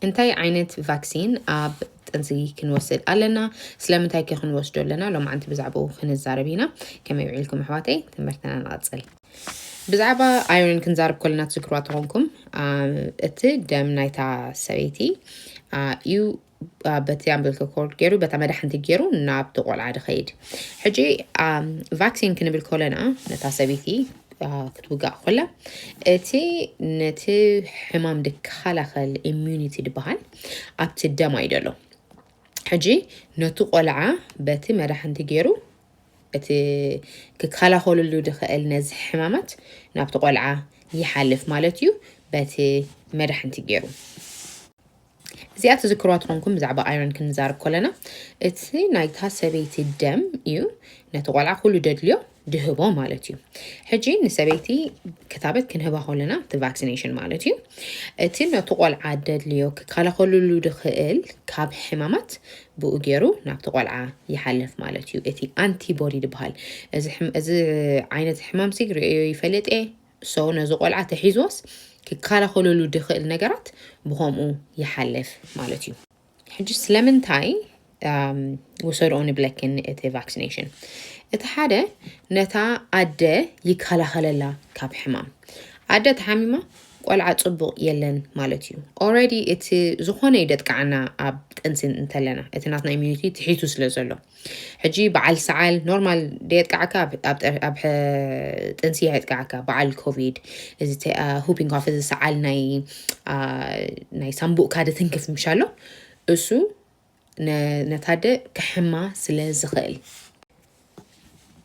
እንታይ ዓይነት ቫክሲን ኣብ ጥንሲ ክንወስድ ኣለና? ስለምንታይ ከ ክንወስዶ ኣለና? ሎማዓንቲ ብዛዕባኡ ክንዛረብ ኢና። ከመይ ውዒልኩም ኣሕዋተይ? ትምህርትና ንቐጽል። ብዛዕባ ኣይረን ክንዛረብ ከለና ትዝክርዋ ተኾንኩም፣ እቲ ደም ናይታ ሰበይቲ እዩ በቲ ኣምበልከ ኮርድ ገይሩ፣ በታ መድሓንቲ ገይሩ ናብቲ ቆልዓ ድኸይድ። ሕጂ ቫክሲን ክንብል ከለና ነታ ሰበይቲ ክትውጋእ ኮላ እቲ ነቲ ሕማም ድከላኸል ኢሚዩኒቲ ድበሃል ኣብቲ ደማ እዩ ደሎ። ሕጂ ነቲ ቆልዓ በቲ መድሓንቲ ገይሩ እቲ ክከላኸልሉ ድኽእል ነዚ ሕማማት ናብቲ ቆልዓ ይሓልፍ ማለት እዩ። በቲ መድሓንቲ ገይሩ እዚኣ ትዝክርዋ ትኾንኩም ብዛዕባ ኣይረን ክንዛርብ ከለና እቲ ናይታ ሰበይቲ ደም እዩ ነቲ ቆልዓ ኩሉ ደድልዮ ድህቦ ማለት እዩ። ሕጂ ንሰበይቲ ክታበት ክንህባ ከለና እቲ ቫክሲኔሽን ማለት እዩ። እቲ ነቲ ቆልዓ ደድልዮ ክከላኸልሉ ድኽእል ካብ ሕማማት ብኡ ገይሩ ናብቲ ቆልዓ ይሓልፍ ማለት እዩ። እቲ ኣንቲቦዲ ድበሃል እዚ ዓይነት ሕማም ሲ ርእዮ ይፈልጥ እየ። ሶ ነዚ ቆልዓ ተሒዝዎስ ክከላኸለሉ ድኽእል ነገራት ብኸምኡ ይሓልፍ ማለት እዩ። ሕጂ ስለምንታይ ውሰድኦ ንብለክን እቲ ቫክሲኔሽን? እቲ ሓደ ነታ ኣደ ይከላኸለላ ካብ ሕማም። ኣደ ተሓሚማ ቆልዓ ፅቡቕ የለን ማለት እዩ። ኦረዲ እቲ ዝኾነ ይደጥቃዓና ኣብ ጥንሲ እንተለና እቲ ናትና ኢሚዩኒቲ ትሒቱ ስለ ዘሎ ሕጂ በዓል ሰዓል ኖርማል ደየጥቃዓካ ኣብ ጥንሲ የጥቃዓካ። በዓል ኮቪድ እዚ ሁፒንግ ኮፍ እዚ ሰዓል ናይ ናይ ሳምቡእካ ድትንክፍ ምሻሎ እሱ ነታደ ክሕማ ስለ ዝኽእል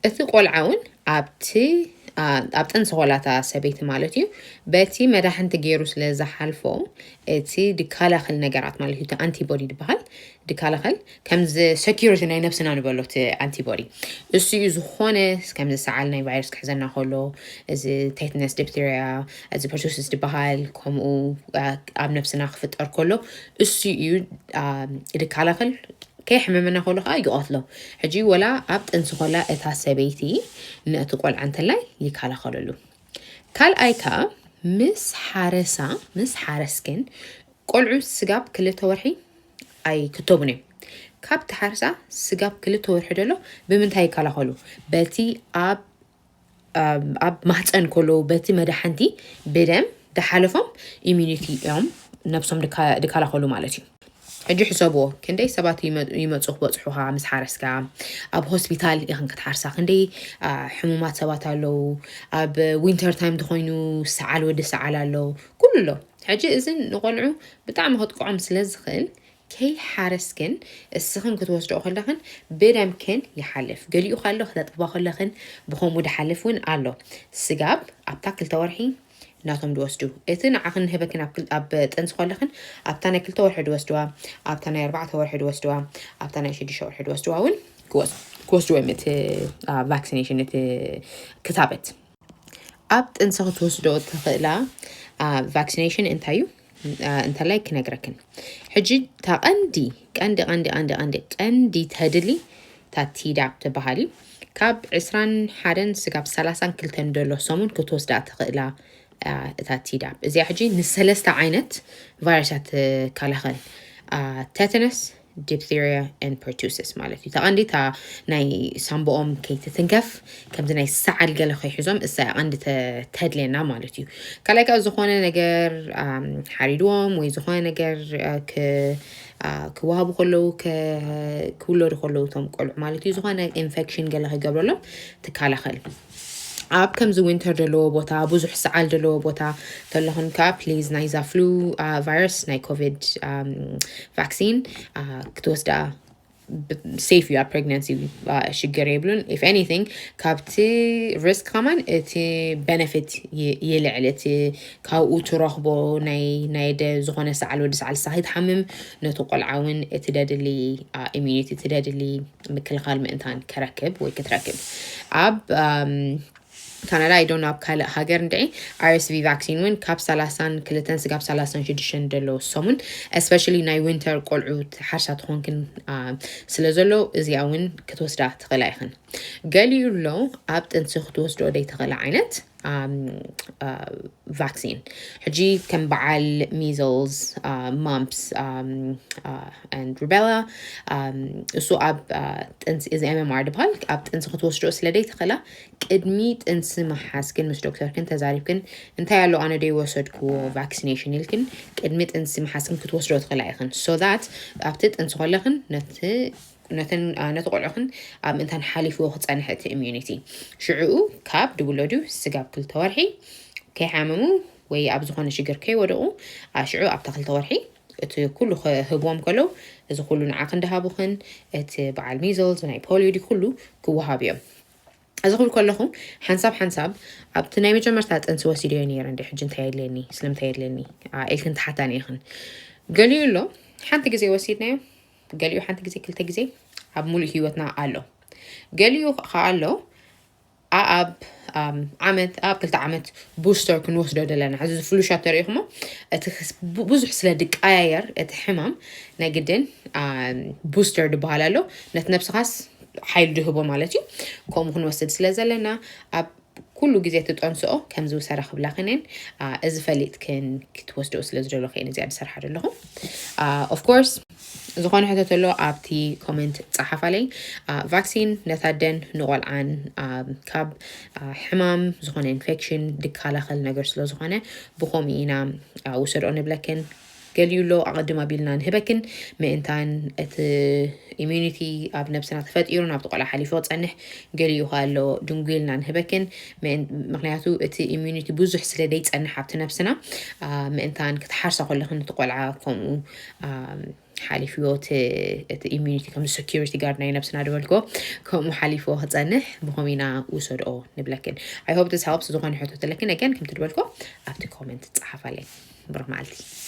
እቲ ቆልዓ እውን ኣብቲ ኣብ ጥንሲ ኮላታ ሰበይቲ ማለት እዩ በቲ መዳሕንቲ ገይሩ ስለ ዝሓልፎ እቲ ድካላኸል ነገራት ማለት እዩ ኣንቲቦዲ ድበሃል ድካላኸል ከምዚ ሰኪሪቲ ናይ ነብስና ንበሎ እቲ ኣንቲቦዲ እሱ እዩ ዝኾነ ከምዚ ሰዓል ናይ ቫይረስ ክሕዘና ከሎ እዚ ቴትነስ ዲፕቴሪያ እዚ ፐርቱሲስ ድበሃል ከምኡ ኣብ ነብስና ክፍጠር ከሎ እሱ እዩ ድካላኸል ከይሕመመና ከሎ ከዓ ይቐትሎ ሕጂ ወላ ኣብ ጥንሲ ኮላ እታ ሰበይቲ ነቲ ቆልዓ እንተላይ ይከላኸለሉ ካልኣይ ከዓ ምስ ሓረሳ ምስ ሓረስክን ቆልዑ ስጋብ ክልተ ወርሒ ኣይክተቡን እዮም ካብ ተሓርሳ ስጋብ ክልተ ወርሒ ደሎ ብምንታይ ይከላኸሉ በቲ ኣብ ኣብ ማህፀን ከለዉ በቲ መድሓንቲ ብደም ድሓለፎም ኢሚኒቲ እዮም ነብሶም ድከላኸሉ ማለት እዩ ሕጂ ሕሰብዎ ክንደይ ሰባት ይመፁ ክበፅሑኻ ምስ ሓረስካ ኣብ ሆስፒታል ኢኽን ክትሓርሳ ክንደይ ሕሙማት ሰባት ኣለዉ ኣብ ዊንተር ታይም ተኮይኑ ሰዓል ወዲ ሰዓል ኣሎ ኩሉ ኣሎ ሕጂ እዚ ንቆልዑ ብጣዕሚ ከጥቅዖም ስለ ዝኽእል ከይሓረስክን እስኽን ክትወስድኦ ከለኽን ብደምክን ይሓልፍ ገሊኡ ካሎ ክተጥባ ከለኽን ብከምኡ ድሓልፍ እውን ኣሎ ስጋብ ኣብታ ክልተ ወርሒ ናቶም ድወስዱ እቲ ንዓኽን ንህበክን ኣብ ጥንሲ ከለኽን ኣብታ ናይ ክልተ ወርሒ ድወስድዋ ኣብታ ናይ ኣርባዕተ ወርሒ ድወስድዋ ኣብታ ናይ ሽዱሽተ ወርሒ ድወስድዋ እውን ክወስድዎ እዮም እቲ ቫክሲኔሽን እቲ ክታበት ኣብ ጥንሲ ክትወስዶ እትኽእላ ቫክሲኔሽን እንታይ እዩ እንተላይ ክነግረክን ሕጂ ታቐንዲ ቀንዲ ቀንዲ ቀንዲ ቀንዲ ቀንዲ ተድሊ ታቲዳፕ ትበሃል እዩ ካብ ዕስራን ሓደን ስጋብ ሰላሳን ክልተን ደሎ ሰሙን ክትወስዳ ትኽእላ እታ ቲዳፕ እዚኣ ሕጂ ንሰለስተ ዓይነት ቫይረሳት ትከላኸል tetanus diphtheria and pertussis ማለት እዩ ተቐንዲታ ናይ ሳምቦኦም ከይትትንከፍ ከምዚ ናይ ሰዓል ገለ ከይሕዞም እሳ ቀንዲ ተድልየና ማለት እዩ ካልኣይ ከዓ ዝኾነ ነገር ሓሪድዎም ወይ ዝኾነ ነገር ክወሃቡ ከለዉ ክውለዱ ከለዉ እቶም ቆልዑ ማለት እዩ ዝኾነ ኢንፌክሽን ገለ ከይገብረሎም ትከላኸል ኣብ ከምዚ ዊንተር ዘለዎ ቦታ ብዙሕ ሰዓል ዘለዎ ቦታ ተለኹን ከዓ ፕሊዝ ናይዛ ፍሉ ቫይረስ ናይ ኮቪድ ቫክሲን ክትወስዳ ሴፍ እዩ ኣብ ፕሬግናንሲ ሽግር የብሉን if anything ካብቲ ሪስክ ከማን እቲ ቤነፊት ይልዕል እቲ ካብኡ ትረኽቦ ናይ ናይ ደ ዝኾነ ሰዓል ወዲ ሰዓል ሳኺ ትሓምም ነቲ ቆልዓ እውን እቲ ደድሊ ኢሚዩኒቲ እቲ ደድሊ ምክልኻል ምእንታን ክረክብ ወይ ክትረክብ ኣብ ካናዳ ኣይዶን ኣብ ካልእ ሃገር እንድዒ ርስቪ ቫክሲን እውን ካብ ሰላሳን ክልተን ስጋብ ሰላሳን ሽዱሽተን ደሎ ሰሙን especially ናይ ዊንተር ቆልዑ ሓርሳ ትኾንክን ስለ ዘሎ እዚኣ እውን ክትወስዳ ትኽእላ ኢኽን ገሊኡ ኣሎ ኣብ ጥንሲ ክትወስዶ ደይትኽእላ ዓይነት vaccine. ሕጂ ከም በዓል measles, mumps, and rubella, እሱ ኣብ ጥንሲ፣ እዚ M M R ዝበሃል ኣብ ጥንሲ ክትወስዶ ስለ ዘይትኽእላ፣ ቅድሚ ጥንሲ ምሓዝክን ምስ ዶክተርክን ተዛሪብክን፣ እንታይ ኣሎ ኣነ ዶ ይወሰድክዎ vaccination ኢልክን ቅድሚ ጥንሲ ምሓዝክን ክትወስዶ ትኽእላ ኢኽን። So that ኣብቲ ጥንሲ ከለኽን ነቲ ነተን ነቲ ቆልዑኽን ኣብ ምእንታን ሓሊፍዎ ክፀንሕ እቲ immunity። ሽዕኡ ካብ ድውለዱ ስጋብ ክልተ ወርሒ ከይሓመሙ ወይ ኣብ ዝኾነ ሽግር ከይወደቑ፣ ሽዑ ኣብታ ክልተ ወርሒ እቲ ኩሉ ክህብዎም ከለዉ፣ እዚ ኩሉ ንዓኽን ድሃቡኽን፣ እቲ በዓል measles፣ ናይ polio ዲ ኩሉ ክወሃብ እዮም። እዚ ክብል ከለኹ ሓንሳብ ሓንሳብ ኣብቲ ናይ መጀመርታ ጥንሲ ወሲደዮ ነይረ እንዲ ሕጂ እንታይ የድልየኒ፣ ስለምንታይ የድልየኒ ኢልክን ትሓታኒ ኢኽን። ገሊኡ ኣሎ ሓንቲ ግዜ ወሲድናዮ፣ ገሊኡ ሓንቲ ግዜ ክልተ ግዜ ኣብ ሙሉእ ህይወትና ኣሎ። ገሊኡ ከዓ ኣሎ ኣብ ዓመት ኣብ ክልተ ዓመት booster ክንወስዶ ዘለና። እዚ flu shot ተሪኢኹሞ እቲ ብዙሕ ስለ ድቀያየር እቲ ሕማም ናይ ግድን booster ድበሃል ኣሎ። ነቲ ነብስኻስ ሓይሉ ድህቦ ማለት እዩ። ከምኡ ክንወስድ ስለ ዘለና ኣብ ኩሉ ግዜ ትጠንስኦ ከምዚ ውሰዳ ክብላኽን እየን። እዚ ፈሊጥክን ክትወስደኦ ስለ ዝደለኹ እየን እዚኣ ዝሰርሓ ዘለኹ። Of course ዝኾነ ሕቶ ተሎ ኣብቲ comment ጸሓፋለይ። Vaccine ነታደን ንቆልዓን ካብ ሕማም ዝኾነ infection ድከላኸል ነገር ስለ ዝኾነ ብኸምኡ ኢና ውሰድኦ ንብለክን። ገሊኡ ኣሎ ኣቐድም ኣቢልና ንህበክን ምእንታን እቲ immunity ኣብ ነብስና ተፈጢሩ ናብቲ ቆልዓ ሓሊፉ ክጸንሕ፣ ገሊኡ ከ ኣሎ ድንጉ ኢልና ንህበክን ምእን-፣ ምክንያቱ እቲ immunity ብዙሕ ስለ ዘይጸንሕ ኣብቲ ነብስና ምእንታን ክትሓርሳ ከለኽን እቲ ቆልዓ ከምኡ ሓሊፍዎ እቲ immunity ከም security guard ናይ ነብስና ድበልኮ ከምኡ ሓሊፍዎ ክጸንሕ ብኸምኡ ኢና ውሰድኦ ንብለክን። I hope this helps። ዝኾነ ሕቶ ተለክን again ከምቲ ድበልኮ ኣብቲ comment ጸሓፋለይ። ብሩኽ መዓልቲ።